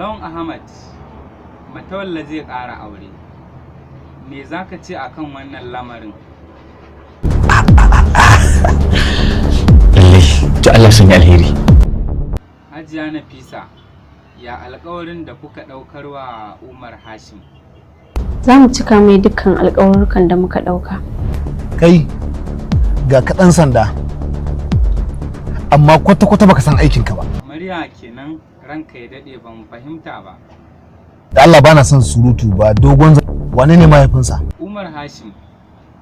Lawan Ahmad Matawalle zai ƙara aure. Me za ka ce akan wannan lamarin? Lallai, to Allah sun yi alheri. Hajiya Nafisa, ya alƙawarin da kuka ɗaukar wa Umar Hashim? Za mu cika mai dukkan alƙawarrukan da muka ɗauka. Kai ga ka ɗan sanda, amma kwata-kwata baka san aikinka ba. Murya kenan, ranka ya daɗe, ban fahimta ba. Da Allah, bana son surutu ba dogon wane ne mahaifinsa? Umar Hashim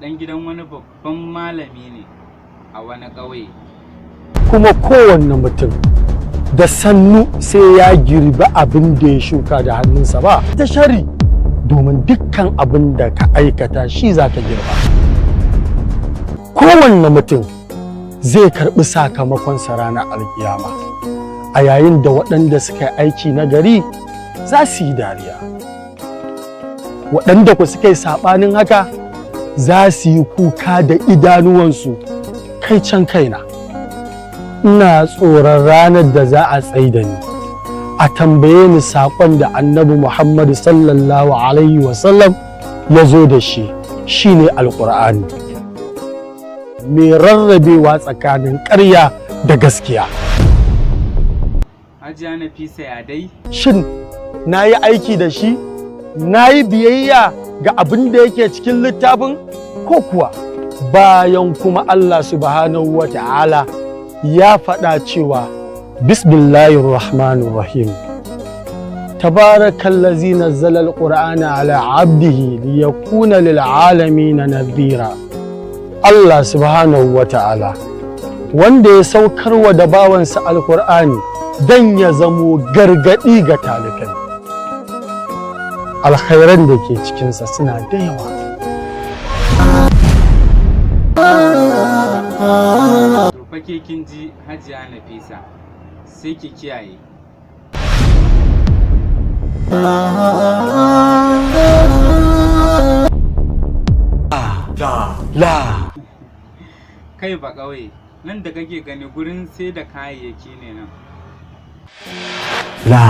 ɗan gidan wani babban malami ne a wani ƙauye. Kuma kowanne mutum da sannu sai ya girbi abin da ya shuka da hannunsa ba ta shari, domin dukkan abin da ka aikata shi za ka girba. Kowanne mutum zai karɓi sakamakonsa ranar alkiyama, a yayin da waɗanda suka yi aiki na gari za su yi dariya, waɗanda ku suka yi saɓanin haka za su yi kuka da idanuwansu. Kai can kaina, ina tsoron ranar da za a tsaida ni a tambaye ni saƙon da Annabi Muhammadu sallallahu alaihi wasallam ya zo da shi, shine Alƙur'ani mai rarrabewa tsakanin ƙarya da gaskiya. Hajiya Nafisa, ya dai? Shin na yi aiki da shi, na yi biyayya ga abin da yake cikin littafin ko kuwa? Bayan kuma Allah subhanahu wa ta'ala ya faɗa cewa: "Bismillahir rahmanir rahim, tabarakallazi nazzala alqur'ana ala abdihi liyakuna lil alamin nadhira." Allah subhanahu wa ta'ala wanda ya saukarwa da bawansa Alqur'ani dan ya zamo gargaɗi ga talikai. Alkhairan da ke cikinsa suna da yawa. To fa ke kin ji, Hajiya Nafisa, sai ki kiyaye. La. Kai ba ƙauye, nan da kake gani gurin sai da kayayyaki ne nan. La.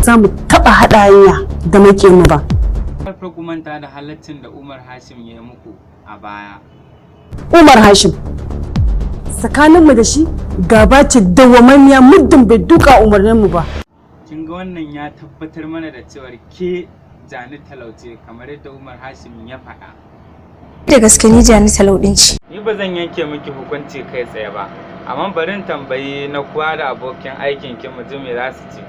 Za mu taɓa haɗa hanya da mu ba. Kar fa ku manta da halaccin da Umar Hashim ya yi muku a baya. Umar Hashim, tsakaninmu da shi gaba ce dawwamammiya muddin bai duka umarninmu ba. Kin ga wannan ya tabbatar mana da cewar ke Jani Talauce kamar yadda Umar Hashim ya faɗa. Da gaske ni Jani Talau ɗin ce. Ni ba zan yanke miki hukunci kai tsaye ba, amma bari in tambayi na kuwa da abokin aikin ki mu ji me za su ce.